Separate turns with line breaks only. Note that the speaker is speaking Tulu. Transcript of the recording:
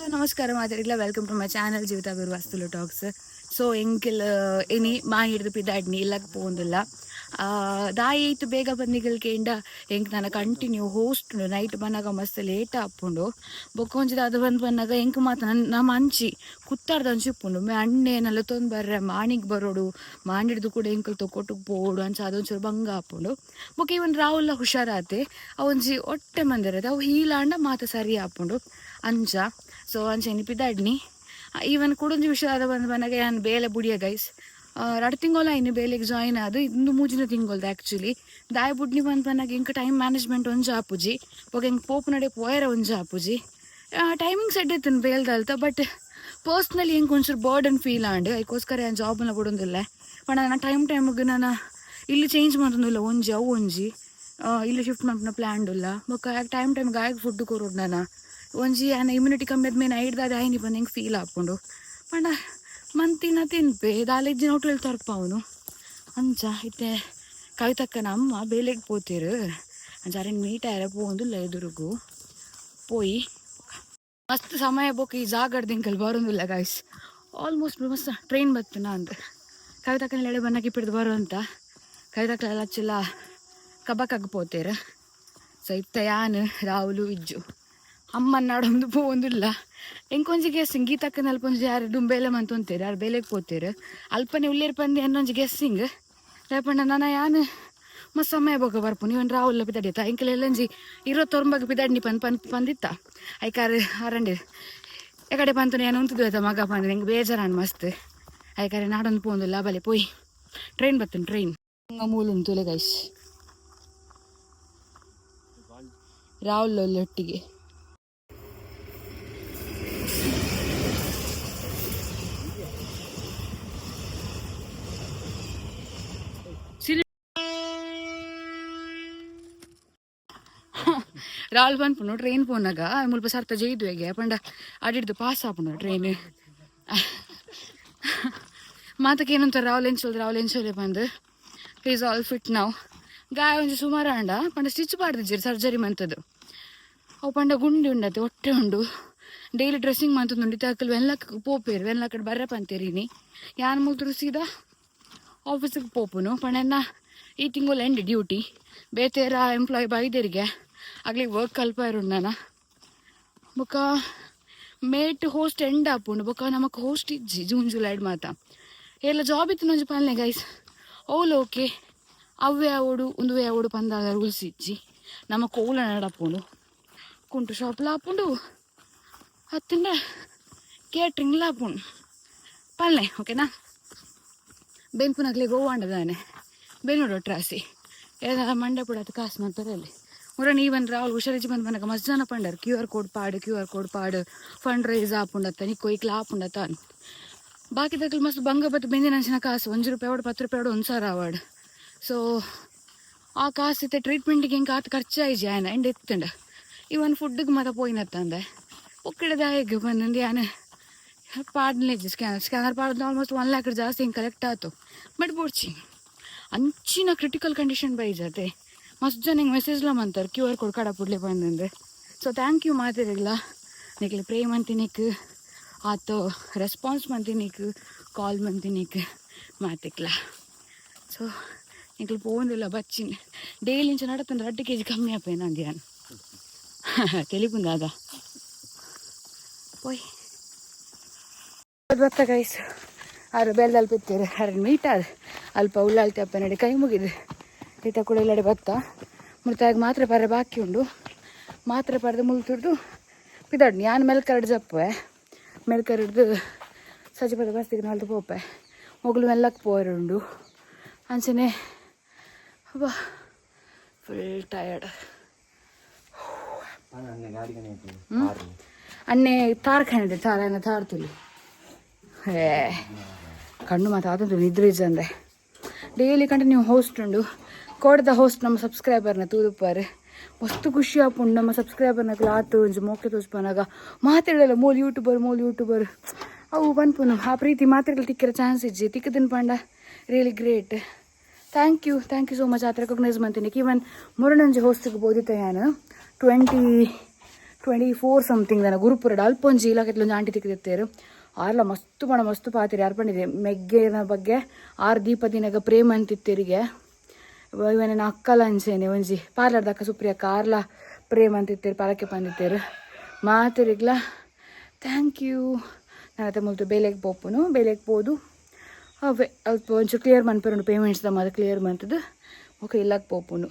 ನಮಸ್ಕಾರ ಮಾತಾಡಿಲ್ಲ. Welcome to my channel ಜೀವಿತ ಗುರುವಾಸ್ತುಲು ಟಾಕ್ಸ್. ಸೊ ಎಂಕಿಲ್ ಇನಿ ಮಾಹಿಡ್ದು ಪಿದಾಡ್ನಿ, ಇಲ್ಲಕ್ಕೆ ಪೋಂದಿಲ್ಲ. ದಾಯಿ ಇತ್ತು ಬೇಗ ಬಂದಿಗಲ್ ಕೇಂಡ ಎಂಕ್ ನನ್ನ ಕಂಟಿನ್ಯೂ ಹೋಸ್ಟ್ ನೈಟ್ ಬನ್ನಾಗ ಮಸ್ತ್ ಲೇಟ್ ಆಪುಂಡು. ಬೊಕ್ಕ ಒಂಜಿ ಅದು ಬಂದು ಬಂದಾಗ ಎಂಕ್ ಮಾತ ನಮ್ಮ ಅಂಚಿ ಕುತ್ತಾರ್ದ ಅಂಚಿ ಉಪ್ಪುಂಡು. ಮೇ ಅಣ್ಣೆ ನಲ್ಲ ತೊಂದು ಬರ್ರೆ, ಮಾಣಿಗೆ ಬರೋಡು, ಮಾಣಿಡ್ದು ಕೂಡ ಎಂಕಲ್ ತೊಕೊಟುಗ್ ಪೋಡು, ಅಂಚ ಅದೊಂಚೂರು ಬಂಗ ಆಪುಂಡು. ಬೊಕ್ಕ ಇವನ್ ರಾಹುಲ್ಲ ಹುಷಾರಾತೆ, ಅವೊಂಜಿ ಒಟ್ಟೆ ಮಂದಿರತ್ತೆ, ಅವು ಹೀಲಾಂಡ ಮಾತ ಸರಿ ಆಪುಂಡು ಅಂಚ. ಸೊ ಅಂಚ ಇನಿ ಪಿದಾಡ್ನಿ. ಈವನ್ ಕುಡೊಂಜಿ ಹುಷಾರ ಬಂದು ಬಂದಾಗ ಯಾನ್ ಬೇಲೆ ಬುಡಿಯ ಗೈಸ್. ರಡ್ ತಿಂಗೊಲ ಇನ್ನು ಬೇಲೆಗೆ ಜಾಯಿನ್ ಆದು, ಇಂದು ಮೂಜಿನ ತಿಂಗೊಲ್ದು ಆ್ಯಕ್ಚುಲಿ. ದಾಯ ಬುಡ್ನಿ ಬಂದು ಬಂದಾಗ ಎಂಕ್ ಟೈಮ್ ಮ್ಯಾನೇಜ್ಮೆಂಟ್ ಒಂಜಿ ಆಪುಜಿ. ಬೊಕ ಎಂಕ್ ಪೋಪು ನಡೆ ಪೋಯರ ಒಂಜಿ ಆಪುಜಿ. ಟೈಮಿಂಗ್ ಸೆಟ್ ಇತ್ತು ಬೇಲ್ದಲ್ತ, ಬಟ್ ಪರ್ಸ್ನಲಿ ಎಂಕ್ ಒಂಚೂರು ಬರ್ಡನ್ ಫೀಲ್ ಆಂಡ್. ಐಕೋಸ್ಕರ ಯಾನ್ ಜಾಬ್ನ ಬಿಡೊಂದಿಲ್ಲ. ಪಂಡ ನನ್ನ ಟೈಮ್ ಟೈಮಿಗೆ ನಾನು ಇಲ್ಲಿ ಚೇಂಜ್ ಮಾಡ್ತೊಂದಿಲ್ಲ. ಒಂಜಿ ಅವು ಒಂಜಿ ಇಲ್ಲಿ ಶಿಫ್ಟ್ ಮಲ್ಪುನ ಪ್ಲ್ಯಾನ್ ಉಲ್ಲ. ಬೊಕ್ಕ ಟೈಮ್ ಟೈಮ್ಗೆ ಆಯ್ಕೆ ಫುಡ್ ಕೊರೋಡು. ನಾನು ಒಂಜಿ ಆನ ಇಮ್ಯುನಿಟಿ ಕಮ್ಮಿ ಆದ್ಮೇಲೆ ಐಡ್ದಾದ ಆಯ್ನಿ ಬಂದು ಹೆಂಗೆ ಫೀಲ್ ಆಪುಂಡು. ಪಂಡ ಮಂತಿನ ತಿನ್ಪೆ ದಾಲೆಜ್ಜಿನ ಹೋಟೆಲ್ ತರ್ಪಾವನು ಅಂಚ. ಇತ್ತೆ ಕವಿತಕ್ಕನ ಅಮ್ಮ ಬೇಲೆಗೆ ಪೋತೀರು. ಅಂಚ ಅರೆನ್ ಮೀಟ್ ಆಯರ ಪೋಂದುಲ್ಲ ಎದುರುಗು ಪೋಯಿ. ಮಸ್ತ್ ಸಮಯ ಬೋಕ್ ಈ ಜಾಗಡ್ದು ಇಂಕಲ್ ಬರೋದಿಲ್ಲ ಗೈಸ್. ಆಲ್ಮೋಸ್ಟ್ ಮಸ್ತ್ ಟ್ರೈನ್ ಬತ್ತು ಅಂದ ಕವಿತಕ್ಕನ ಎಡೆ ಬನ್ನಕ್ಕೆ ಇಪ್ಪಿಡ್ದು ಬರು ಅಂತ. ಕವಿತಕ್ಕಲೆಲ್ಲ ಹಚ್ಚಿಲ್ಲ, ಕಬಕಾಗ ಪೋತೇರು. ಸೊ ಇತ್ತ ಯಾನ್, ರಾಹುಲು, ಇಜ್ಜು ಅಮ್ಮನ ನಾಡೊಂದು ಪೋವೊಂದಿಲ್ಲ. ಎಂಕೊಂಜಿ ಗೆಸ್ಸಿಂಗ್, ಗೀತಕ್ಕನ ಅಲ್ಪ ಒಂಜಿ ಯಾರು ದುಂಬೇಲೆ ಮಂತ್ ಉಂತೇರು, ಯಾರು ಬೇಲೆಗೆ ಪೋತೇರು, ಅಲ್ಪನೆ ಉಲ್ಲೇರ್ ಪಂದಿ ಅನ್ನೊಂಜಿ ಗೆಸ್ಸಿಂಗ್. ದಾಯೆಪಂಡ ನನ ಯಾನ್ ಮಸ್ತ್ ಸಮಯ ಬೋಕ ಬರ್ಪುನು. ಇವನ್ ರಾಹುಲ್ ಪಿದಾಡಿತ್ತ. ಎಂಕಲ್ ಎಲ್ಲಂಜಿ 29ಗ್ ಪಿದಾಡ್ನಿ ಪಂದ್ ಪಂದ್ ಪಂದಿತ್ತ. ಐಕಾರ್ ಅರಂಡಿ ಎಕಡೆ ಪಂತನ ಏನು ಉಂತುದು ಆಯ್ತಾ ಮಗ ಪಂದ್. ಎಂಕ್ ಬೇಜಾರಾಂಡ್ ಮಸ್ತ್. ಐಕಾರೆ ನಾಡೊಂದು ಪೋಂದಿಲ್ಲ. ಬಲೆ ಪೋಯಿ, ಟ್ರೈನ್ ಬತ್ತನ್ ಟ್ರೈನ್. ಮೂಲು ಉಂತುಲೆ ಗೈಸ್. ರಾಹುಲ್ ಒಟ್ಟಿಗೆ ರಾಹುಲ್ ಪನ್ಪುನು, ಟ್ರೈನ್ ಪೋನಾಗ ಮುಲ್ಪ ಸರ್ತ ಜೈದು ಹೇಗೆ ಪಂಡ ಅಡಿಡ್ದು ಪಾಸ್ ಆಪುಂಡು ಟ್ರೈನ್. ಮಾತಕ್ಕೆ ಏನಂತ ರಾಹುಲ್ ಎಂಚೋಲ್, ರಾಹುಲ್ ಎಂಚೋಲೆ ಬಂದು. Is all fit ನಾವು. ಗಾಯ ಒಂಜಿ ಸುಮಾರು ಆಂಡ. ಪಂಡ ಸ್ಟಿಚ್ ಪಾಡ್ದಿಜ್ಜೆರ್, ಸರ್ಜರಿ ಮಂತದ್ದು. ಅವು ಪಂಡ ಗುಂಡಿ ಉಂಡತೆ, ಹೊಟ್ಟೆ ಉಂಡು. ಡೈಲಿ ಡ್ರೆಸ್ಸಿಂಗ್ ಮಂತೊಂದುಂಡು. ಇತ್ತೆ ಅಕುಲು ವೆನ್ಲಾಕ್ ಪೋಪೇರು, ವೆನ್ಲಾಕಡ್ ಬರ್ರೆ ಪಂತೇರಿನಿ. ಯಾನ್ ಮುಲ್ತುರು ಸೀದಾ ಆಫೀಸಿಗೆ ಪೋಪುನು. ಪಂಡ ಎನ್ನ ಈ ತಿಂಗಳು ಎಂಡ್ ಡ್ಯೂಟಿ. ಬೇತೇರ ಎಂಪ್ಲಾಯ್ ಬೈದೆರಿಗೆ ಅಗ್ಲಿಗೆ ವರ್ಕ್ ಕಲ್ಪ ಇರುಂಡು ನಾನ. ಬೊಕ ಮೇಟ್ ಹೋಸ್ಟ್ ಎಂಡ್ ಆಪುಂಡು. ಬೊಕ ನಮಕ್ ಹೋಸ್ಟ್ ಇಜ್ಜಿ ಜೂನ್ ಜುಲೈಡ್ ಮಾತ. ಎಲ್ಲ ಜಾಬ್ ಇತ್ತು ಒಂಜಿ ಪನ್ಲೆ ಗೈಸ್, ಓಲ್ ಓಕೆ. ಅವ್ವೇ ಆವೊಡು, ಉಂದುವೇ ಆವೊಡು ಪಂದಾಗ ರೂಲ್ಸ್ ಇಜ್ಜಿ. ನಮಕ್ ಓಲ ನಡಪುಂಡು, ಕುಂಟು ಶಾಪ್ಲ ಆಪುಂಡು, ಅತ್ತಿಂಡ ಕೇಟ್ರಿಂಗ್ಲ ಆಪುಂಡು ಪನ್ಲೆ, ಓಕೆನಾ? ಬೆನ್ಪುನಕ್ಲೆಗ್ ಓವಾಂಡ ದಾನೆ ಬೆನ್ನೋಡು ಒಟ್ರಾಸಿ ಏನಾರ ಮಂಡೆ ಪುಡಾತ್ ಕಾಸು ಮಾಡ್ತಾರೆ ಅಲ್ಲಿ. ಮುರನ್ ಈವನ್ ರಾಹುಲ್ ಹುಷಾರಿಜ್ಜಿ ಬಂದು ಬಂದಾಗ ಮಸ್ತ್ ಜನ ಪಂಡರ್, ಕ್ಯೂ ಆರ್ ಕೋಡ್ ಪಾಡು, ಕ್ಯೂ ಆರ್ ಕೋಡ್ ಪಾಡು, ಫಂಡ್ ರೈಸ್ ಆಪುಂಡತ್ತ, ನಿಕ್ಕು ಐಕ್ಲ ಆಪುಂಡತ್ತ. ಬಾಕಿದಕ್ಲು ಮಸ್ತ್ ಬಂಗ ಬತ್ತು ಬೆಂದಿನ ಅಂಚಿನ ಕಾಸು, 1 ರೂಪಾಯಿ ಆವಡ್, 10 ರೂಪಾಯಿ ಆವಡ್, 1,000 ಆವಡ್. ಸೊ ಆ ಕಾಸು ಇತ್ತೆ ಟ್ರೀಟ್ಮೆಂಟಿಗೆ ಹೆಂಗೆ ಆತು ಖರ್ಚಾಯಿಜಿ ಆಯ್ನ ಎಂಡ್ ಎತ್ತಂಡ. ಇವನ್ ಫುಡ್ಗೆ ಮಾತ ಪೋಯಿನತ್ತಂದೆ ಪೊಕ್ಕಡೆ ಬಂದಂದು ಯಾನ್ ಪಾಡ್ಲೇಜಿ. ಸ್ಕ್ಯಾನರ್ ಸ್ಕ್ಯಾನರ್ ಪಾಡ್ದು ಆಲ್ಮೋಸ್ಟ್ 1 ಲ್ಯಾಕ್ ಜಾಸ್ತಿ ಹಿಂಗೆ ಕಲೆಕ್ಟ್ ಆಯ್ತು. ಬಟ್ ಬೋಡ್ಚಿ, ಅಂಚಿನ ಕ್ರಿಟಿಕಲ್ ಕಂಡೀಷನ್ ಬೈಜಾತೆ. ಮಸ್ತ್ ಜನ ಹಿಂಗೆ ಮೆಸೇಜ್ಲ ಮಂತಾರೆ, ಕ್ಯೂ ಆರ್ ಕೋಡ್ ಕಡಪುಡ್ಲೆ ಬಂದಂದ್ರೆ. ಸೊ thank you ಮಾತಿರಲ್ಲ. ನಿಕ್ಲೆ ಪ್ರೇ ಮಂತಿನಿಕ್ ಆತು, ರೆಸ್ಪಾನ್ಸ್ ಮಂತಿನಿಕ್, ಕಾಲ್ ಮಂತಿನಿಕ್ ಮಾತಿಕ್ಲ. ಸೊ ನಿಕ್ಲು ಪೋಂದಿಲ್ಲ ಬಚ್ಚಿನ ಡೈಲಿ ಇಂಚ ನಡತಂದ್ರೆ 2 ಕೆಜಿ ಕಮ್ಮಿ ಆಪೇನ ಅಂದ್ಯಾನ್ ತೆಲಿಪುಂದಾದ ಪೋಯ್ ಬತ್ತ ಗೈಸ್. ಆರು ಬೆಲ್ದಲ್ಲಿ ಬಿತ್ತೀರಿ ಅರೆ ಮೀಟ್ ಆದ ಅಲ್ಪ ಉಳ್ಳಾಲ್ತಿ ಅಪ್ಪ ನಡಿ ಕೈ ಮುಗಿದು. ಈತ ಕೂಡ ಇಲ್ಲಡೆ ಬತ್ತ. ಮುಳ್ತಾಗ ಮಾತ್ರೆ ಪರ ಬಾಕಿ ಉಂಡು. ಮಾತ್ರೆ ಪಡೆದು ಮುಲ್ತುಡ್ದು ಪಿದಾಡ್. ಯಾನ್ ಮೆಲ್ಕರಡು ಜಪ್ಪೆ, ಮೆಲ್ಕರಡ್ದು ಸಜ್ಜಿ ಪದ ಬಸ್ತಿಗೆ ನಲ್ದು ಪೋಪೆ. ಮೊಗಲು ಮೆಲ್ಲಕ್ಕೆ ಪೋರುಂಡು ಅಂಚನೆ. ಅಬ್ಬಾ, ಫುಲ್ ಟಯರ್ಡ್. ಅಣ್ಣೆ ತಾರ್ ಖಂಡಿದೆ, ತಾರ ತಾರ್ ತುಲಿ. ಏ ಕಣ್ಣು ಮಾತು ಆತಂತು ನಿದ್ರೆ ಇಜ್ಜಂದೆ. ಡೈಲಿ ಕಂಟಿನ್ಯೂ ಹೋಸ್ಟ್ ಉಂಡು. ಕೋಡದ ಹೋಸ್ಟ್ ನಮ್ಮ ಸಬ್ಸ್ಕ್ರೈಬರ್ನ ತೂದುಪ್ಪಾರೆ, ಮಸ್ತ್ ಖುಷಿ ಆಪುಂಡು. ನಮ್ಮ ಸಬ್ಸ್ಕ್ರೈಬರ್ನ ಆತು ಒಂಜಿ ಮೋಕೆ ತೋಜ್ಪನಾಗ ಮಾತಾಡಲ್ಲ, ಮೋಲ್ ಯೂಟ್ಯೂಬರ್, ಮೋಲ್ ಯೂಟ್ಯೂಬರ್ ಅವು ಪನ್ಪುನು. ಆ ಪ್ರೀತಿ ಮಾತ್ರೆಗಳು ತಿಕ್ಕಿರ ಚಾನ್ಸ್ ಇಜ್ಜಿ. ತಿಕ್ಕದಿನ ಪಂಡ really great. Thank you, thank you so much. ಆತ ರೆಕಗ್ನೈಸ್ ಮಂತೀನಿ. ಈವನ್ ಮುರಣಂಜಿ ಹೋಸ್ಟಿಗೆ ಬೋದಿತ್ತ ಯಾನು ಟ್ವೆಂಟಿ 24 ಸಮಥಿಂಗ್ ದಾನ ಗುರುಪುರಡ್ ಅಲ್ಪ ಒಂಜಿ ಇಲಾಖೆ ಒಂಜಿ ಆಂಟಿ ತಿಕ್ಕಿದಿತ್ತೇರು. ಆರ್ಲ ಮಸ್ತ್ ಪಣ ಮಸ್ತ್ ಪಾತೆರಿ ಆರ್ ಪಂಡಿದೆ ಮೆಗ್ಗೆನ ಬಗ್ಗೆ ಆರ್ ದೀಪ ದಿನಗ ಪ್ರೇಮ ಅಂತಿತ್ತೆರಿಗೆ. ಇವನ ಅಕ್ಕಲ ಅಂಚೆನೆ ಒಂಜಿ ಪಾರ್ಲರ್ದ ಅಕ್ಕ ಸುಪ್ರಿಯಕ್ಕ ಆರ್ಲ ಪ್ರೇಮ ಅಂತಿತ್ತೇರು, ಪಲಕೆ ಪಂದಿತ್ತೇರು. ಮಾತೆರಿಗ್ಲ thank you. ನಾನು ಮುಲ್ತು ಬೇಲೆಗೆ ಪೋಪುನು, ಬೇಲೆಗೆ ಪೋದು ಅವೇ ಅಲ್ಪ ಒಂಚೂರು ಕ್ಲಿಯರ್ ಮನ್ಪೆರುಂಡು, ಪೇಮೆಂಟ್ಸ್ ಮಾತ ಕ್ಲಿಯರ್ ಮಂತದ್ದು. ಓಕೆ, ಇಲ್ಲಕ್ಕೆ ಪೋಪುನು.